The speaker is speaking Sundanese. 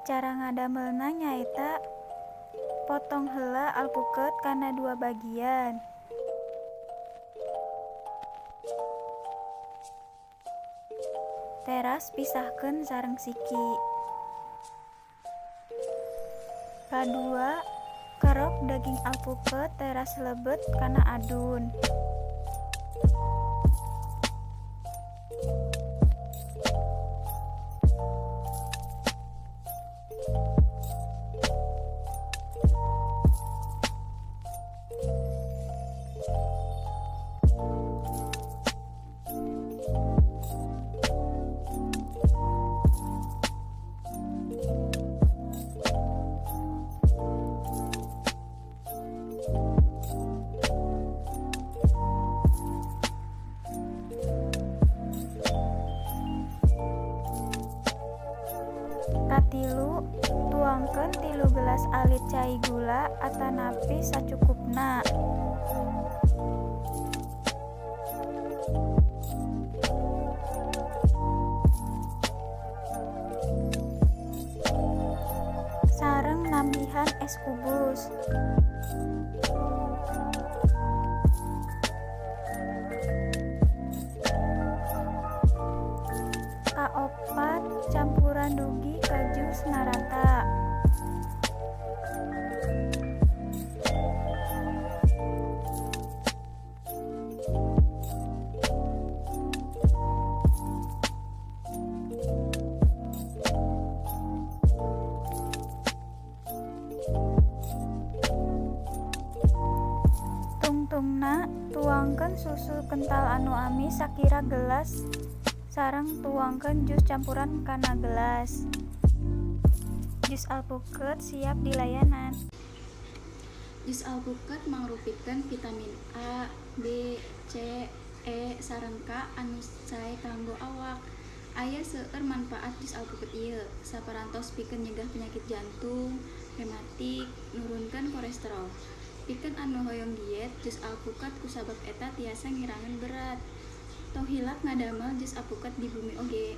Cara ngadamelna nyaeta potong heula alpuket kana dua bagian. Teras pisahkeun sareng siki. Kadua, kerok daging alpuket teras lebet kana adun. Katilu, tuangkeun 3 gelas alit cai gula atanapi sacukupna. Sareng nambihan es kubus. Kaopat, campuran dugi ka jus narata. Tungtungna, tuangkeun susu kental anu amis sakira gelas sareng tuangkeun jus campuran kana gelas. Jus alpuket siap dilayanan. Jus alpuket mangrupikeun vitamin A, B, C, E, sareng K anu sae kanggo awak. Aya seueur manfaat jus alpuket ieu, saparantos pikeun nyegah penyakit jantung, rematik, nurunkeun kolesterol. Pikeun anu hoyong diet, jus alpukat kusabab eta tiasa ngirangan berat. Tong hilap ngadamel jus alpukat di bumi oge.